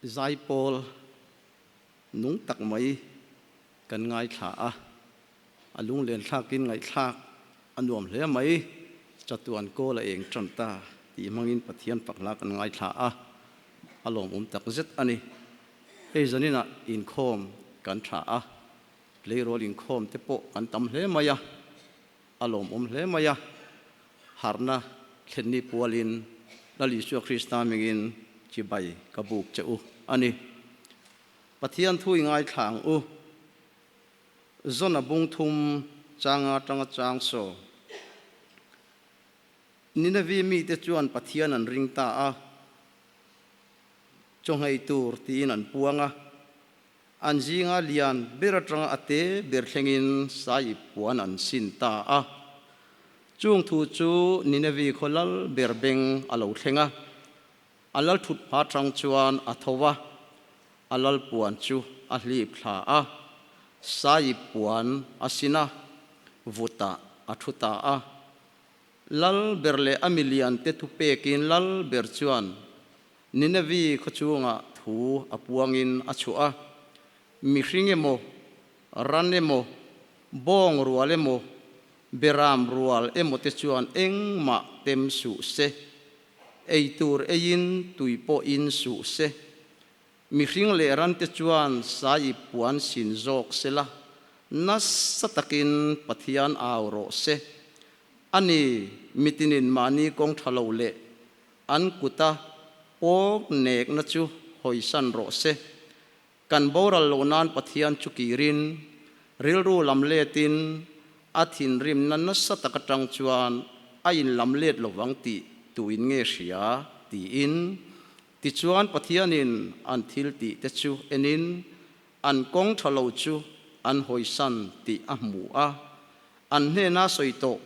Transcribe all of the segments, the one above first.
Zaipawl nung tak mai kan ngaithla a, a lunglen thlakin ngaihthlak a nuam hle mai. Chatuan kawl a eng tan ta tih hmangin Pathian fak hla kan ngaithla a, a lawmawm tak zet a ni. Hei zaninah inkhawm kan tha a, tleirawl inkhawm te pawh kan tam hle mai a, A lawmawm hle mai a, harhna thlenni pualin Lal Isua Krista hmingin chibai ka buk che u a ni. Pathian thu i ngaithla ang u. Zona bung thum changa tanga chang saw. Ninevi mite chuan Pathian an ring ta a, chaw nghei tur tiin an puang a. An zinga lian ber atanga a te ber thlengin sai ip puan an sin ta a. Chung thu chu Ninevi khaw lal ber beng a lo thleng a. A lal thut pha tang chuan a tho a, a lal puan chu a hlip thla a, sai ip puan a sin a, vutah a thu ta a. Lal ber leh a milian te thupekin lal ber chuan Ninevi khaw chungah thu a puangin a chhuah a, mihring emaw, ran emaw, bawng rual emaw, beram rual emaw te chuan engmah tem suh se, ei tur eiin tui pawh in suh se, mihring leh ran te chuan sai ip puan sin zawk se la, nasa takin Pathian au rawh se. Ani, mitinin mahni kawng tha lo leh An kuta pawk nekna chu hawisan rawh se. Kan boral loh nan Pathian chu kirin, rilru lam letin a thinrimna nasa tak atang chuan a inlam let lovang tih tuin nge hria? tiin. Tichuan Pathianin an thil tih te chu enin an kawng tha lo chu an hawisan tih a hmu a, an hnena sawi tawh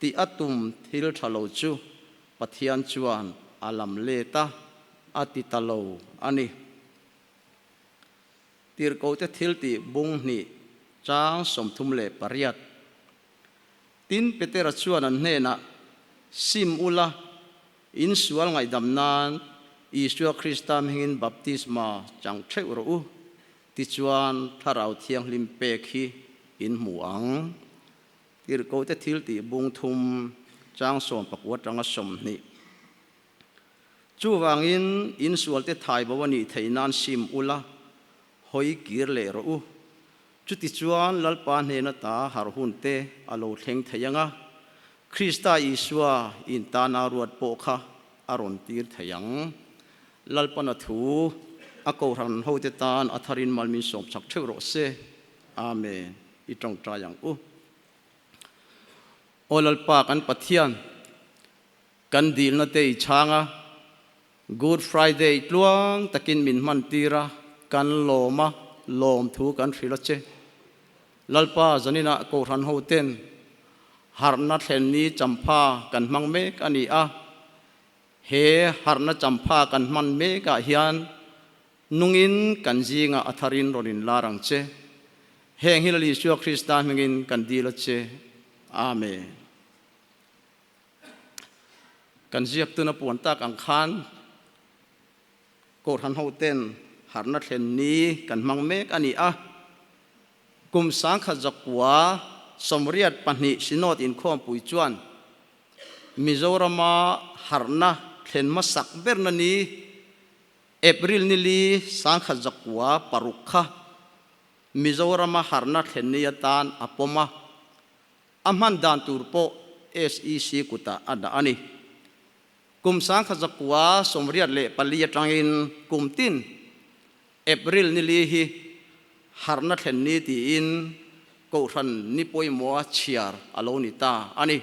Tih a tum thil tha lo chu Pathian chuan a lam let a, a ti ta lo a ni. Tirhkohte thil tih bung hnih chang 38. Tin, Petera chuan an hnenah, Sim ula, in sual ngaihdam nan Isua Krista hmingin baptisma chang theuh rawh u, tichuan Thlarau Thianghlim pek hi in hmu ang. Tirhkohte thil tih bung thum chang 19 atanga 20. Chuvangin insualte thai bo a nih theih nan sim ula, hawi kir leh rawh u. Chutichuan Lalpa hnena ta harh hun te a lo thleng thei ang a, Krista Isua in tana ruat pawh kha a rawn tir thei ang. Lalpana thu a kohhran hote tan a tharin mal min sawm chak theuh rawh se. Amen. I tawngtai ang u. Aw Lalpa kan Pathian, kan dilna te i chhang a, Good Friday tluang takin min hman tir a, kan lawm a, lawm thu kan hrilh a che. Lalpa zaninah Kohhran ho ten harhna thlen ni champha kan hmang mek a ni a, he harhna champha kan hman mekah hian Nungin kan zingah a tharin rawn inlar ang che. Heng hi Lal Isua Krista hmingin kan dil a che. Amen. Kan ziaktuna puan tak ang khan Kohhran hoten harhna thlen ni kan hmang mek a ni a. Kum 1982 Synod inkhawmpui chuan Mizorama harhna thlen hmasak berna ni April ni li 1906 kha Mizorama harhna thlen ni atan a pawm a, a hman dan tur pawh SEC kutah a dah a ni. Kum 1984 atangin kum tin April ni li hi harhna thlen ni tiin Kohhran ni pawimawha chhiar a lo ni ta a ni.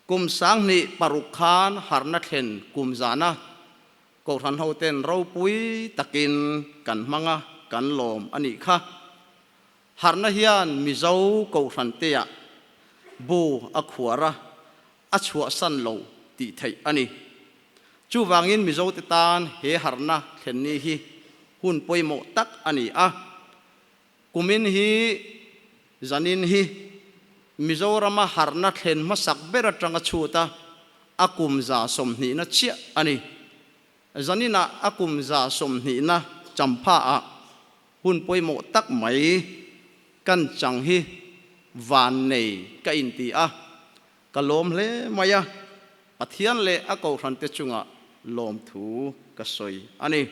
Kum 2006 khan harhna thlen kum zana Kohhran hoten ropui takin kan hmang a, kan lawm a nih kha. Harhna hian Mizo Kohhran teah bu a khuar a, a chhuahsan lo tih theih a ni. Chuvangin Mizote tan he harhna thlen ni hi hun pawimawh tak a ni a. Kumin hi zanin hi Mizorama harhna thlen hmasak ber atanga chhut a, a kum 120na chiah a ni. Zaninah a kum 20na champhaah hun pawimawh tak mai kan chang hi vannei ka inti a, ka lawm hle mai a, Pathian leh a kohhrante chungah lawmthu ka sawi a ni.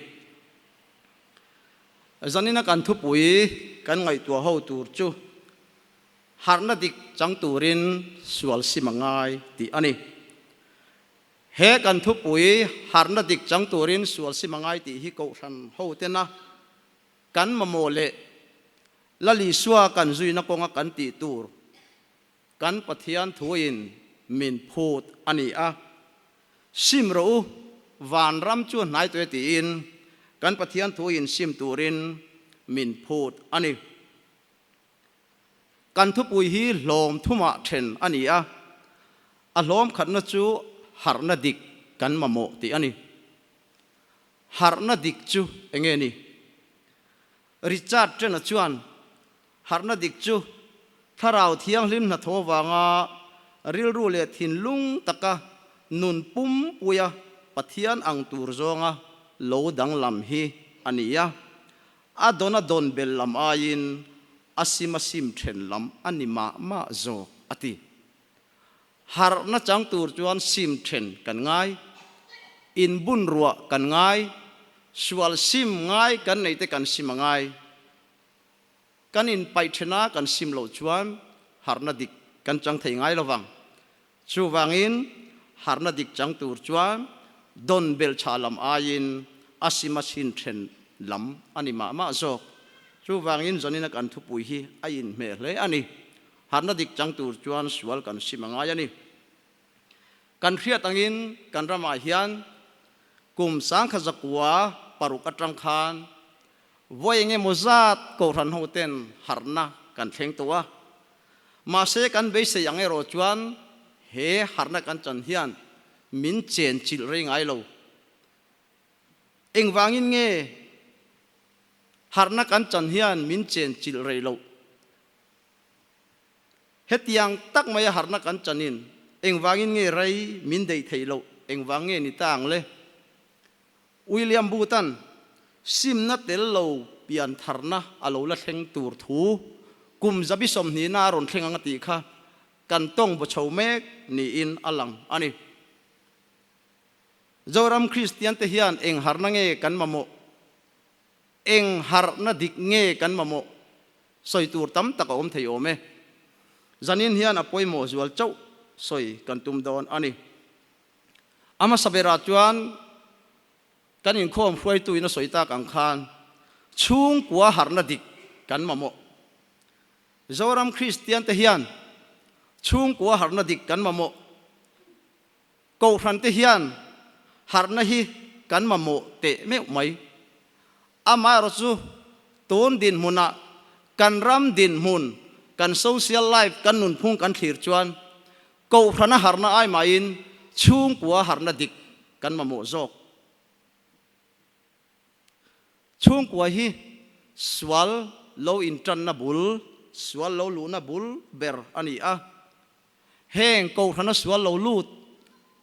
Zanina kan thupui kan ngaihtuah ho tur chu harhna dik chang turin sual sim a ngai tih a ni. He kan thupui harhna dik chang turin sual sim a ngai tih hi kohhran hotena kan mamawh leh Lal Isua kan zuina kawnga kan tih tur kan Pathian thuin min phut a ni a. Sim rawh u, vanram chu a hnai tawh e tiin kan Pathian thuin sim turin min phut a ni. Kan thupui hi hlawm thumah then a ni a, a hlawm khatna chu harhna dik kan mamawh tih a ni. Harhna dik chu enge ni? Richard Trena chuan harhna dik chu Thlarau Thianghlim hnathawh avanga rilru leh thinlung taka nun pumpuia Pathian ang tur zawnga lo danglam hi a ni a. A dawn a dawn bel lam aiin a sim a sim then lam a ni mah mah zawk, a ti. Harhna chang tur chuan sim then kan ngai, inbun ruah kan ngai, sual sim ngai kan nei te kan sim a ngai. Kan inpaih thena kan sim loh chuan harhna dik kan chang thei ngai lovang. Chuvangin harhna dik chang tur chuan dawn belhchhah lam aiin a sim a sin then lam a ni mah mah zawk. Chuvangin zanina kan thupui hi a inhmeh hle a ni. Harhna dik chang tur chuan sual kan sim a ngai a ni. Kan hriat angin kan ramah hian kum 1906 atang khan vawi engemaw zat Kohhran hoten harhna kan thleng tawh a. Mahse kan beisei ang erawh chuan he harhna kan chan hian min chen chilh rei ngai lo. Engvangin nge harhna kan chan hian min chen chilh rei loh? Hetiang tak maia harhna kan chanin engvangin nge rei min deih theih loh? Engvang nge ni ta ang le? William Booth-a'n simna tel lo pian tharna a lo la thleng tur thu kum 29na a rawn thleng ang a tih kha kan tawng vaw chho mek niin a lang a ni. Zoram Kristiante hian eng harhna nge kan mamawh? Eng harhna dik nge kan mamawh? Sawi tur tam tak a awm thei awm e. Zanin hian a pawimawh zual chauh sawi kan tum dawn a ni. A hmasa berah chuan kan inkhawm hruaituin a sawi tak ang khan chhungkua harhna dik kan mamawh. Zoram Kristiante hian chhungkua harhna dik kan mamawh. Kohhrante hian harhna hi kan mamawh teh meuh mai. Amaherawhchu tun dinhmunah kan ram dinhmun, kan social life, kan nunphung kan thlir chuan Kohhrana harhna ai mahin chhungkua harhna dik kan mamawh zawk. Chhungkua hi sual lo intanna bul, sual lo luhna bul ber a ni a. Heng kohhrana sual lo lut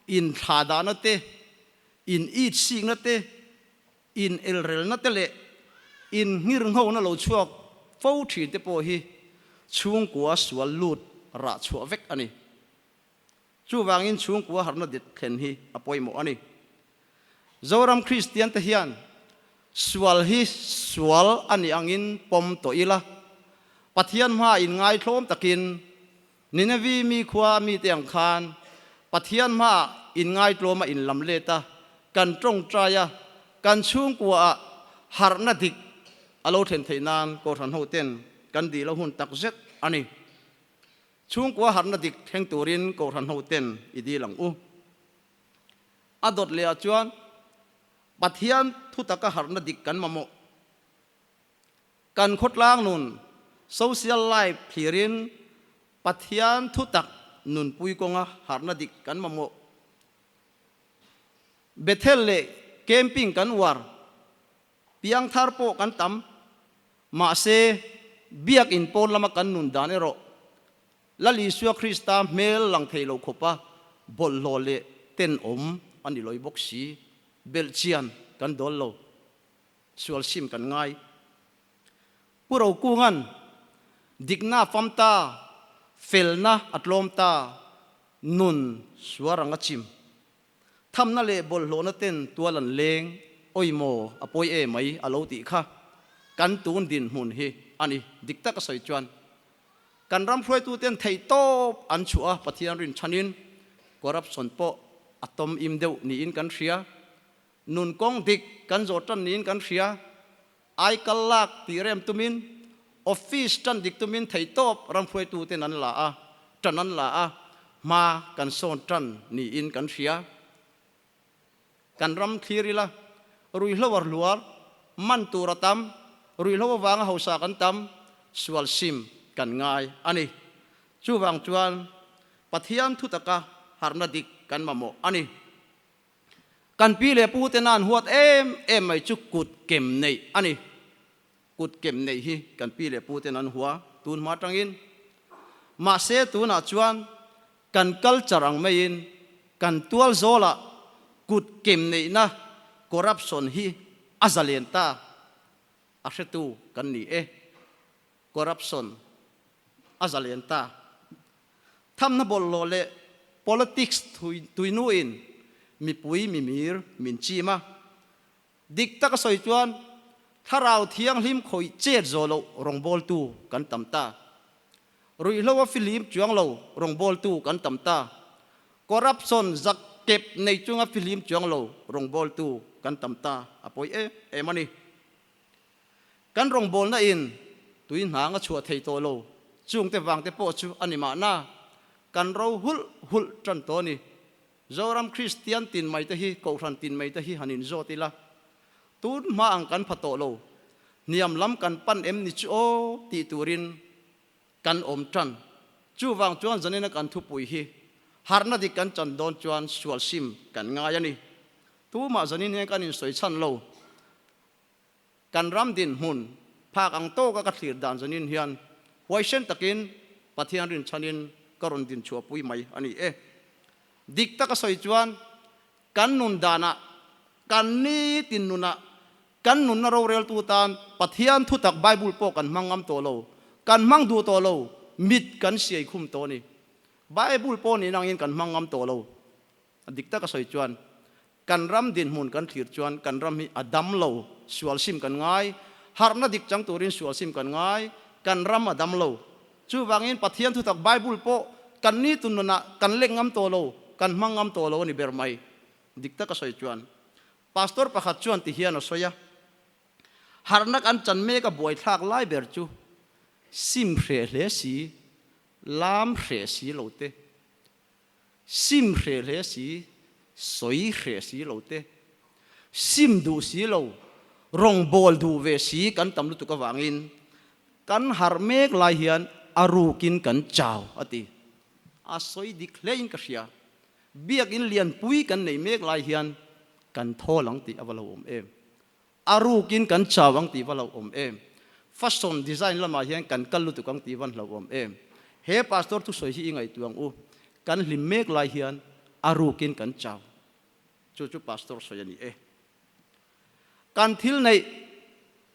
inthlahdahna te, in itsikna te, in elrelna te leh in nghirnghona lo chhuak fo thin te pawh hi chhungkua sual lut rah chhuah vek a ni. Chuvangin chhungkua harhna dik thlen hi a pawimawh a ni. Zoram Kristian te hian sual hi sual a nih angin pawm tawh ila, Pathian hmaa inngaithlawm takin Ninevi mi khua mite ang khan Pathian hmaah inngaitlawm a inlam let a, kan tawngtai a, kan chhungkuaah harhna dik a lo thlen theih nan Kohhran hoten kan dih lo hun tak zet a ni. Chhungkua harhna dik thleng turin Kohhran hoten i dil ang u. A dawt leh ah chuan Pathian thutaka harhna dik kan mamawh. Kan khawtlang nun, social life, thlirin Pathian thutak nunpui kawnga harhna dik kan mamawh. Bethel leh camping kan uar, piangthar pawh kan tam, mahse biakin pawn lama kan nun dan erawh Lal Isua Krista hmel lang thei lo khawpa bawlhhlawh leh tenawm a ni lawi bawk si. Belhchian kan dawl lo. Sual sim kan ngai. Pu Rokunga'n dikna a fam ta, felna a tlawm ta, nun suar ang a chim. Thamna leh bawlhhlawhna ten tual an leng, awi maw a pawi e mai a lo tih kha kan tun dinhmun hi a ni. Dik tak a sawi chuan kan ram hruaituten theihtawp an chhuah a, Pathian rinchhanin corruption pawh a tawm im deuh niin kan hria. Nun kawng dik kan zawh tan niin kan hria. Ai kal lak tih rem tumin office tan dik tumin theihtawp ram hruaituten an la a, tan an la a, hma kan sawn tan niin kan hria. Kan ram thlir ila, ruihhlo a hluar, man tur a tam, ruihhlo avanga hausa kan tam, sual sim kan ngai a ni. Chuvang chuan Pathian thutaka harhna dik kan mamawh a ni. Kan pi leh pu te nan huat em em mai chu kut kem neih a ni. Kut kem neih hi kan pi leh pu ten an hua tun hma tangin. Mahse tunah chuan kan culture ang maiin kan tual zawlah kut kem neihna corruption hi a zalen ta a hretu kan ni e. Corruption a zalen ta. Thamna bawlhhlawh leh politics tuinuin mipui mimir min chim a. Dik taka sawi chuan Thlarau Thianghlim khawih chet zawh loh rawngbawltu kan tam ta. Ruihhlo a fihlim chuang lo rawngbawltu kan tam ta. Corruption zak kep nei chunga fihlim chuang lo rawngbawltu kan tam ta a pawi em em a ni. Kan rawngbawlna in tui hnang a chhuah thei tawh lo, chungte vangte pawh chu a ni mahna kan ro hulh hulh tan tawh a ni. Zoram Kristian tin mai te hi, Kohhran tin mai te hi han inzawt ila, tun hma ang kan pha tawh lo, hniam lam kan pan em ni chu aw tih turin kan awm tan. Chuvang chuan zanina kan thupui hi harhna dik kan chan dawn chuan sual sim kan ngai a ni. Tumah zanin hian kan insawi chhan lo. Kan ram dinhmun phak ang tawka ka thlir dan zanin hian huaisen takin Pathian rinchhanin ka rawn dinchhuahpui mai a ni e. Dik taka sawi chuan kan nun danah, kan nitin nunah, kan nunna roreltu tan Pathian thutak Bible pawh kan hmang ngam tawh lo, kan hmang duh tawh lo, mit kan siai khum tawh a ni. Bible pawh nih nangin kan hmang ngam tawh lo. Dik taka sawi chuan kan ram dinhmun kan thlir chuan kan ram hi a dam lo, sual sim kan ngai, harhna dik chang turin sual sim kan ngai, kan ram a dam lo. Chuvangin Pathian thutak Bible pawh kan ni tun nunah kan lek ngam tawh lo, kan hmang ngam tawh lo a ni ber mai. Dik taka sawi chuan Pastor pakhat chuan ti hian a sawi a, Harhna kan chan mek a buaithlak lai ber chu sim hreh hle si, lam hreh si lo te, Sim hreh hle si, sawi hreh si lo te, sim duh si lo, rawngbâwl duh ve si kan tam lutuk avangin kan harh mek lai hian a rukin kan chau a ti. A sawi dik hlein ka hria. Biakin lianpui kan nei mek lai hian kan thawl ang tih a va lo awm em? A rukin kan chau ang tih va lo awm em? Fashion design lamah hian kan kal lutuk ang tih van hlauhawm em? He pastor thusawi hi i ngaihtuah ang u, kan hlim mek lai hian a rukin kan chau. Chu chu pastor sawi a ni e. Kan thil neih,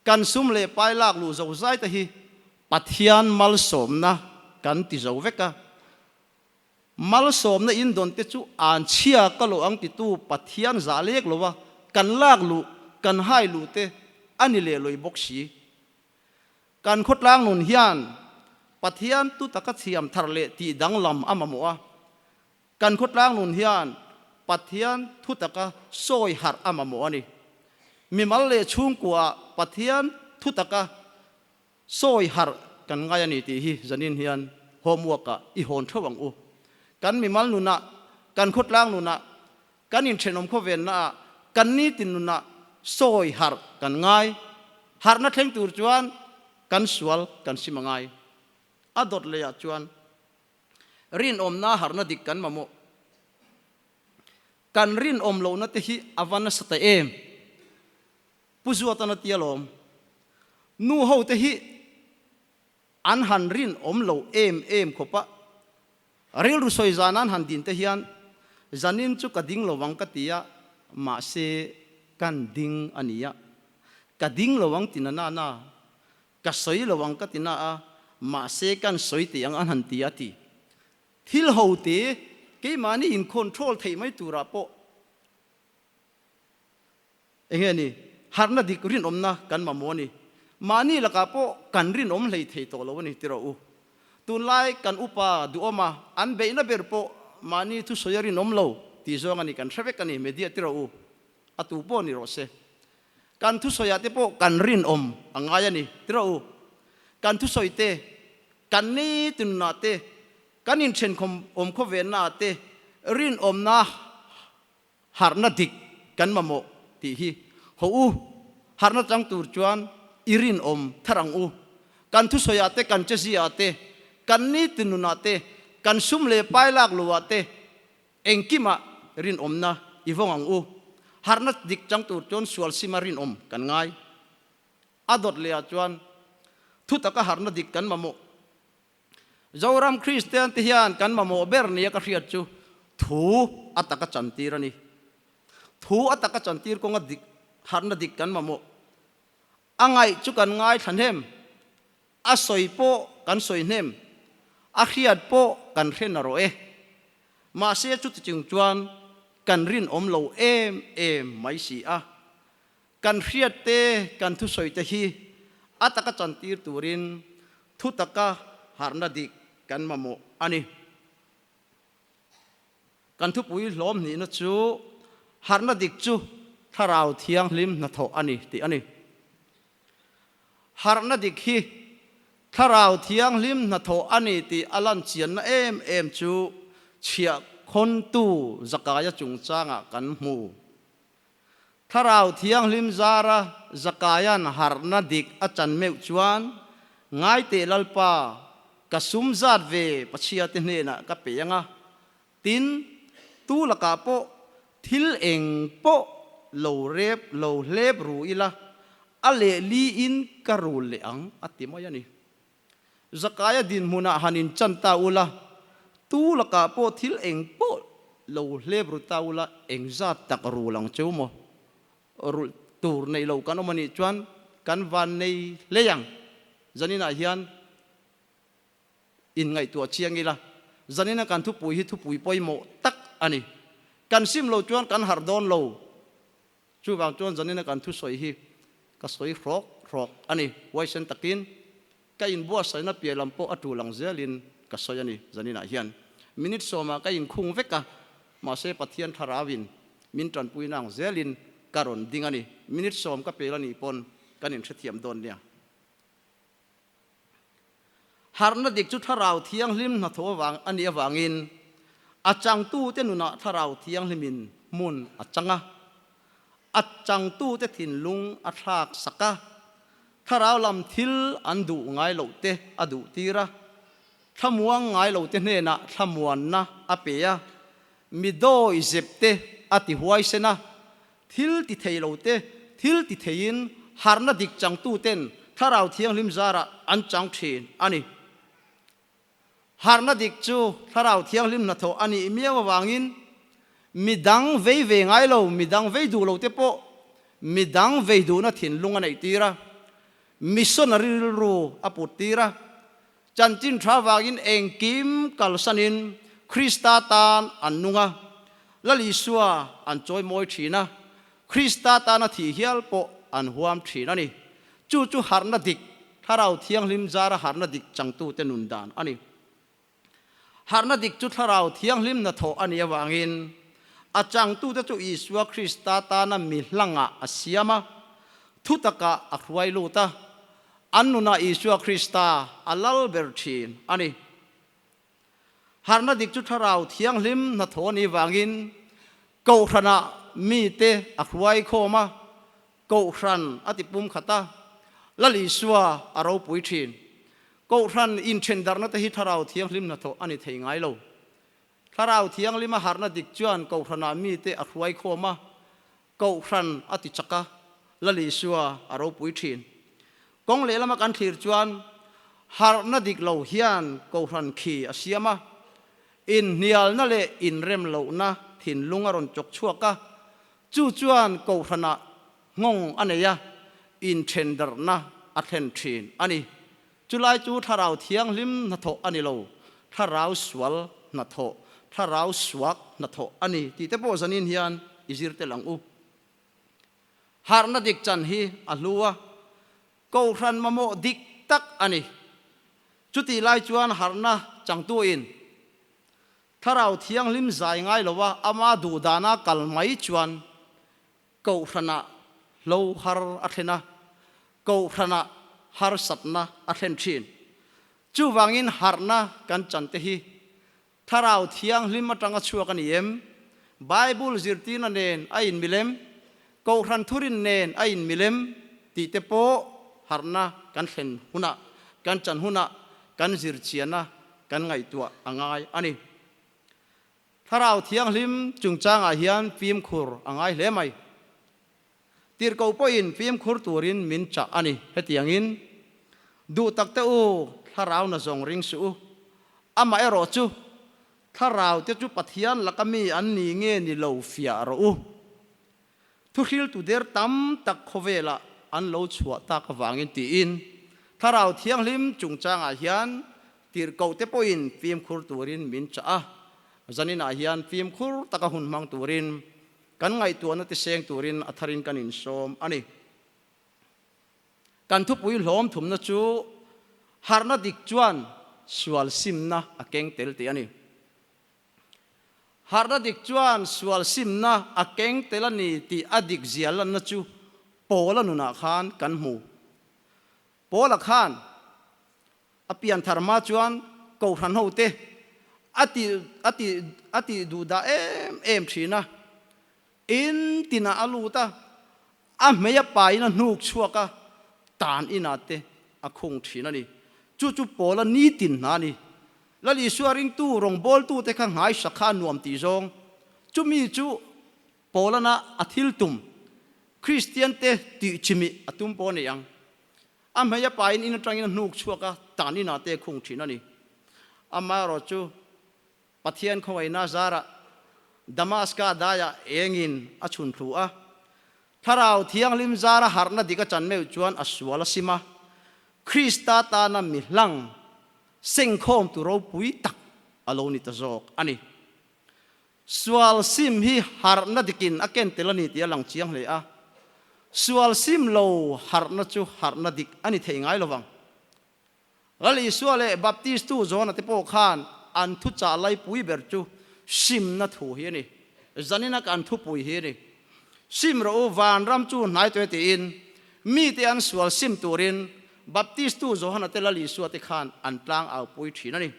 kan sum leh pai lak luh zo zai te hi Pathian malsawmna kan ti zo vek a. Malsawmna in dawn te chu an chhia ka lo ang titu Pathian zah lek lo a, kan lak luh, kan hai luh te a ni leh lawih bawk si. Kan khawtlang nun hian Pathian tu taka thiam thar leh tih danglam a mamawh a, kan khawtlang nun hian Pathian thu taka sawi harh a mamawh a ni. Mimal leh chhungkua Pathian thu taka Sawi harh kan ngai a ni tih hi zanin hian homework ah i hawn theuh ang u. Kan mimal nunah, kan khawtlang nunah, kan inthenawm khawvenna ah, kan nitin nunah sawi harh kan ngai. Harhna thleng tur chuan kan sual kan sim a ngai. A dawt leh ah chuan rinawmna harhna dik kan mamawh. Kan rinawm lohna te hi a va nasa ta em? Pu Zuatan a ti alawm. Nu ho te hi an han rinawm lo em em khawp a, rilru sawi zan an han din te hian zanin chu ka ding lo vang ka ti a, mahse. kan ding a nia. Ka ding lo ang ti na na na, ka sawi lo ang ka ti na a, mahse kan sawi teh ang an han ti a ti. Thil ho te keimahni in control theih mai turah pawh enge ni harhna dik rinawmna kan mamawh a ni. Mahni lakah pawh kan rinawm hlei thei tawh lo a ni ti rawh u. Tunlai kan upa duhawma an beihna ber pawh mahni thusawi a rinawm lo tih zawng a ni kan hre vek a ni media ti rawh u. A tu pawh ni rawh se. Kan thusawiah te pawh kan rinawm a ngai a ni ti rawh u. Kan thusawi te Kan ni tunah te, kan inthenkhawm awm khawvennaah te rinawmna harhna dik kan mamawh tih hi haw u. Harhna chang tur chuan i rinawm thar ang u. Kan thusawiah te, kan cheziaah te, kan ni tinunah te, kan sum leh pai lak loah te engkimah rinawmna i vawng ang u. Harhna dik chang tur chuan sual sima rinawm kan ngai. A dawt leh ah chuan thu taka harhna dik kan mamawh. Zoram Kristian te hian kan mamawh ber nia ka hriat chu thu a taka chantir a ni. Thu a taka chantir kawnga dik harhna dik kan mamawh. A ngaih chu kan ngaithla hnem, a sawi pawh kan sawi hnem, a hriat pawh kan hre na rawh e. Mahse chuti chung chuan kan rinawm lo em em mai si a. Kan hriat te, kan thusawi te hi a taka chantir turin thu taka harhna dik kan mamawh a ni. Kan thupui hlawm hnihna chu harhna dik chu Thlarau Thianghlim hnathawh a ni tih a ni. Harhna dik hi Thlarau Thianghlim hnathawh a ni tih a lan chianna em em chu chhiahkhawntu Zakaia chungchangah kan hmu. Thlarau Thianghlim zara Zakaia'n harhna dik a chan meuh chuan, Ngaiteh Lalpa, ka sum zat ve Pathiate hnenah ka pe ang a, tin, tu lakah pawh thil eng pawh lo rep lo hlep ru ila, a lehliin ka rul leh ang, a ti mai a ni. Zakaia dinhmunah han inchan ta ula, tu lakah pawh thil eng pawh lo hlep ru ta ula, engzat tak rul ang cheu maw? Rulh tur neih lo kan awm a nih chuan kan van nei hlei ang. Zaninah hian inngaihtuah chiang ila, zanina kan thupui hi thupui pawimawh tak a ni. Kan sim lo chuan kan harh dawn lo. Chuvang chuan zanina kan thusawi hi ka sawi hrawk hrawk a ni. Huaisen takin ka inbuatsaihna piah lam pawh a tul ang zelin ka sawi a ni zaninah hian. Minute sawmah ka inkhung vek a, mahse Pathian thlarauin min tanpuina ang zelin ka rawn ding a ni. Minute sawm ka pel a nih pawn kan inhrethiam dawn nia. Harhna dik chu Thlarau Thianghlim hnathawh avang a nih avangin a changtute nunah Thlarau Thianghlimin hmun a chang a, a changtute thinlung a thlak sak a, Thlarau lam thil an duh ngai lohte a duhtir a, thlamuang ngai lote hnenah thlamuanna a pe a, mi dawi zepte a ti huaisen a, Thil ti thei lo te, thil ti theiin harhna dik changtuten Thlarau Thianghlim zarah an chang thin a ni. Harhna dik chu Thlarau Thianghlim hnathawh a nih miau avangin mi dang vei ve ngai lo, mi dang vei duh lo te pawh mi dang vei duhna thinlung a neih tir a, missionary rilru a put tir a, Chanchin tha vangin engkim kalsanin Krista tan an nung a, Lal Isua an chawi mawi thin a, Krista tana thih hial pawh an huam thin a ni. Chu chu harhna dik, Thlarau Thianghlim zara harhna dik changtute nun dan a ni. Harhna dik chu Thlarau Thianghlim hnathawh a nih avangin a changtute chu Isua Krista tana mi hlangah a siam a, thutakah a hruai lut a, An nunah Isua Krista a lal ber thin a ni. Harhna dik chu Thlarau Thianghlim hnathawh a nih vangin Kohhranah mite a hruai khawm a, Kohhran a ti pum khat a, Lal Isua a ropui thin. Kohhran inthen darhna te hi Thlarau Thianghlim hnathawh a ni thei ngai lo. Thlarau Thianghlim a harhna dik chuan Kohhranah mite a hruai khawm a, Kohhran a ti chak a, Lal Isua a ropui thin. Kawng lehlama kan thlir chuan harhna dik lo hian Kohhran khi a siam a, inhnialna leh inrem lohna thinlung a rawn chawk chhuak a, chu chuan Kohhranah nghawng a nei a, inthendarhna a thlen thin a ni. Chulai chu Thlarau Thianghlim hnathawh a ni lo, Thlarau sual hnathawh, Thlarau suak hnathawh a ni tih te pawh zanin hian i zir tel ang u. Harhna dik chan hi a hlu a, Kohhran mamawh dik tak a ni. Chutih lai chuan harhna changtuin Thlarau Thianghlim zai ngai lova ama duhdana kal mai chuan Kohhranah hlo har a thlen a, Kohhranah harsatna a thlen thin. Chuvangin harhna kan chante hi Thlarau Thianghlim atanga chhuak a ni em? Bible zirtirna nen a inmilem? Kohhran thurin nen a inmilem? Tih te pawh harhna kan thlen hunah, kan chan hunah kan zirchiana kan ngaihtuah a ngai a ni. Thlarau Thianghlim chungchangah hian fimkhur a ngai hle mai. Tirhkoh pawhin fimkhur turin min chah a ni. Hetiangin, Duh tak te u, thlarau na zawng ring suh u. Amaherawh chu, thlarau te chu Pathian laka mi an ni nge ni lo fiah rawh u. Thuhriltu der tam tak khawvelah an lo chhuah tak avangin tiin, Thlarau Thianghlim chungchangah hian tirhkoh te pawhin fimkhur turin min chah a. Zaninah hian fimkhur taka hun hmang turin Kan ngaihtuahna ti seng turin a tharin kan insawm a ni. Kan thupui hlawm thumna chu harhna dik chuan sual simna a keng tel tih a ni. Harhna dik chuan sual simna a keng tel a ni tih a dik zia lanna chu Paula nunah khan kan hmu. Paula khan A pianthar hma chuan Kohhran hote a ti a ti a tih duh dah em em thin a. In tinah a lut a, a hmei a pain a hnuk chhuak a, tan inah te a khung thin a ni. Chu chu Paula nitin hna a ni. Lal Isua ringtu rawngbawltute kha nghaisa kha a nuam tih zawng. Chumi chu Paulana a thil tum, Kristiante tih chimih a tum pawh a ni ang. A hmei a pain in atangin a hnuk chhuak a, tan inah te khung thin a ni. Amaherawh chu Pathian khawngaihna zarah Damaska daiah engin a chhun thlu a, Thlarau Thianghlim zara harhna dik a chan meuh chuan a sual a sim a, Krista tana mi hlang sengkhawmtu ropui tak a lo ni ta zawk a ni. Sual sim hi harhna dikin a ken tel a ni tih a lang chiang hle a. Sual sim lo harhna chu harhna dik a ni thei ngai lovang. Lal Isua leh Baptistu Johna te pawh khan an thuchah laipui ber chu simna thu hi a ni. Zanina kan thupui hi a ni. Sim rawh u, vanram chu hnai tawh e tiin mite an sual sim turin Baptistu Johana te Lal Isua te khan an tlangaupui thin a ni.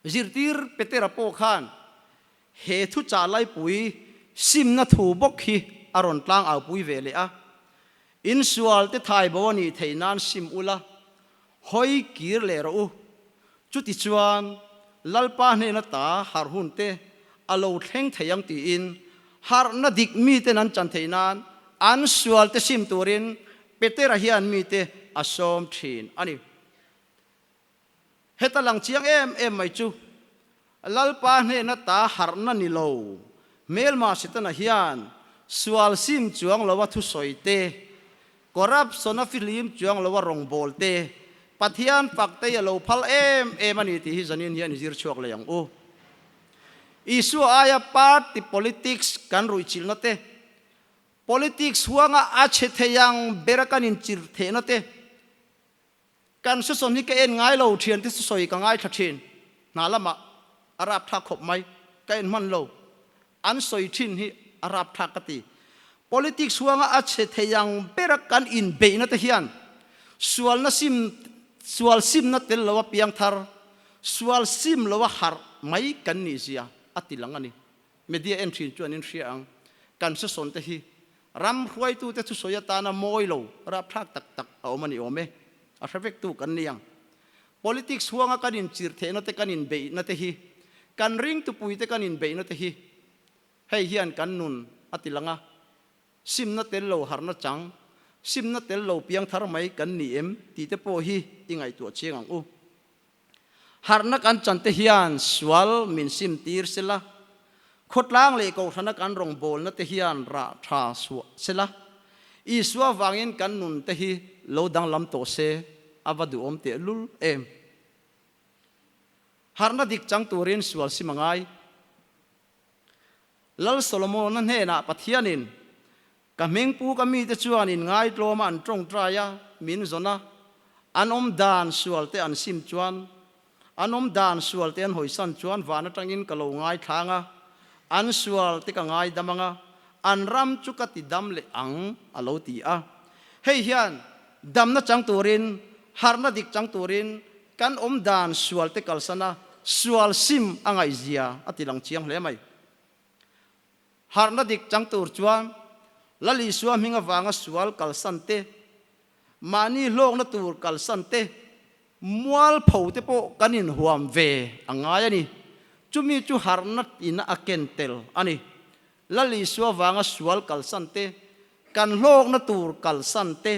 Zirtir Petera pawh khan he thuchah laipui simna thu bawk hi a rawn tlang aupui ve leh a, Insual te thai bo a nih theih nan sim ula, hawi kir leh rawh u. Chutichuan, Lalpa hnena ta harh hun te a lo thleng thei ang tiin harhna dik miten an chan theih nan an sual te sim turin Petera hian mite a sawm thin a ni. Heta lang chiang em em mai chu Lalpa hnena ta harhna ni lo, hmelma Setana hian sual sim chuang loa thusawi te, corruption a fihlim chuang loa rawngbâwl te, Pathian fak te hi a lo phal em em a ni tih hi zanin hian i zir chhuak leh ang u. Isua aia party politics kan ruihchilhna te, politics huanga a chhe thei ang bera kan inchirh theihna te, Kan susawn hi ka en ngai lo, thiante susawi ka ngaithla thin. Hna lamah a rapthlak khawp mai, ka en hman lo. An sawi thin hi a rapthlak ka ti. Politics huanga a chhe thei ang bera kan inbeihna te hian sualna sim, sual simna tel loa piangthar, sual sim loa harh mai kan nih zia a ti lang a ni. Media en thin chuan in hria ang, kan susawn te hi Ram hruaitute thusawi atana mawi lo rapthlak tak tak a awm a ni awm e. A hre vektu kan ni ang. Politics huanga kan inchirh theihna te kan inbeihna te hi, kan ringtupuite kan inbeihna te hi hei hian kan nun a ti lang a. Simna tel lo harhna chang, simna tel lo piangthar mai kan ni em tih te pawh hi i ngaihtuah chiang ang u. Harhna kan chan te hian sual min sim tir sela, khawtlang leh kohhrana kan rawngbawlna te hian rah tha suah sela. Isua vangin kan nun te hi lo danglam tawh se a va duhawm tehlul em. Harhna dik chang turin sual sim a ngai. Lal Solomona hnenah Pathianin, Ka hmingpu ka mite chuan in ngaitlawma an tawngtai a, min zawn a, an awm dan sual te an sim chuan, an awm dan sual te an hawisan chuan van atangin ka lo ngaithlang a, an sual te ka ngaidam ang a, an ram chu ka ti dam leh ang, a lo ti a. Hei hian damna chang turin, harhna dik chang turin kan awm dan sual te kalsan a, sual sim a ngaihzia a ti lang chiang hle mai. Harhna dik chang tur chuan Lal Isua hming avanga sual kalsan te, mahni hlawkna tur kalsan te, mualpho te pawh kan inhuam ve a ngai a ni. Chumi chu harhna ina a ken tel a ni. Lal Isua vanga sual kalsan te, kan hlawkna tur kalsan te,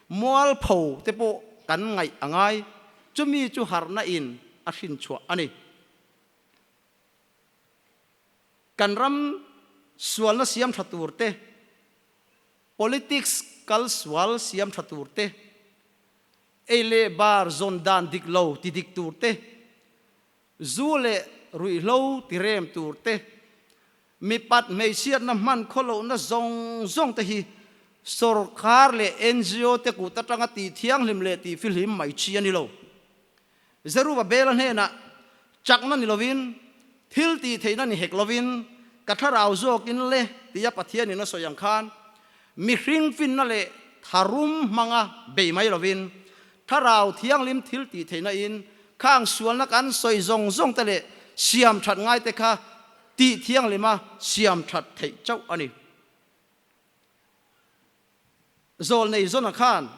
mualpho te pawh kan ngaih a ngai. Chumi chu harhna in a hrinchhuah a ni. Kan ram sualna siam tha tur te, politics kal sual siam tha tur te, ei leh bar zawn dan dik lo ti dik tur te, zu leh ruihhlo ti rem tur te, mipat hmeichhiatna hman khawlohna zawng zawng te hi sorkar leh ngo te kut atanga tih thianghlim leh tih fihlim mai chi a ni lo. Zerubabela hnenah, Chakna ni lovin, thil tih theihna ni hek lovin, ka thlarau zawkin le, tia Pathianin a sawi ang khan, mihring finna leh tharum hmanga bei mai lovin, thlarau thianghlim thil tih theihna in khang sualna kan sawi zawng zawng te leh siam that ngai te kha tih thianghlima siam that theih chauh a ni. Zawlnei Jona khan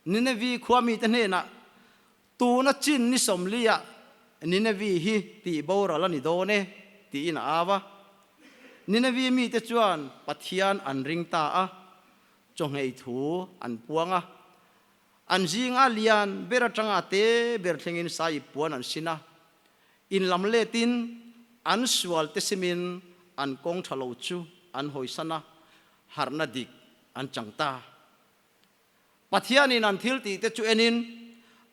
Ninevi khua mite hnenah, Tuna chin ni sawmliah Ninevi hi tih boral a ni dawn e, tiin a au a. Ninevi mite chuan Pathian an ring ta a, chawngei thu an puang a. An zinga lian ber atanga te ber thlengin sai puan an sin a. In lam letin an sual te simin an kawng tha lo chu an hawisan a, harhna dik an chang ta. Pathianin an thil tih te chu enin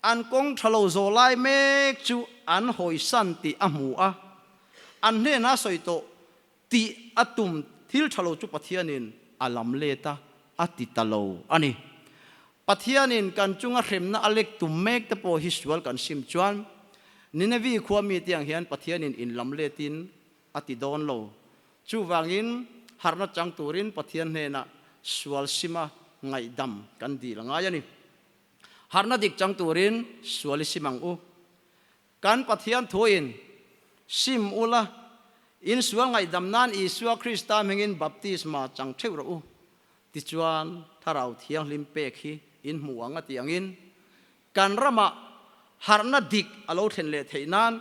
an kawng tha lo zawh lai mek chu an hawisan tih a hmu a, an hnenah sawi tawh tih a tum thil tha lo chu Pathianin a lam let a, a ti ta lo a ni. Pathianin kan chunga hremna a lek tum mek te pawh hi sual kan sim chuan Ninevi khua mite ang hian Pathianin in lam letin a ti dawn lo. Chuvangin harhna chang turin Pathian hnenah sual sima ngaihdam kan dil a ngai a ni. Harhna dik chang turin sual i sim ang u. Kan Pathian thuin, Sim ula, in sual ngaihdam nan Isua Krista hmingin baptisma chang theuh rawh u, tichuan Thlarau Thianghlim pek hi in hmu ang a ti angin, kan ramah harhna dik a lo thlen leh theih nan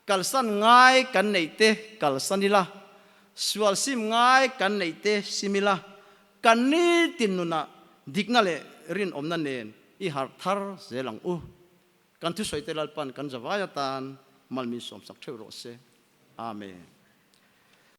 Kalsan ngai kan neih te kalsan ila, sual sim ngai kan neih te sim ila, kan nitin nunah dikna leh rinawmna nen i harh thar zel ang u. Kan thusawi te Lalpan kan zavai atan mal min sawmsak theuh rawh se. Amen.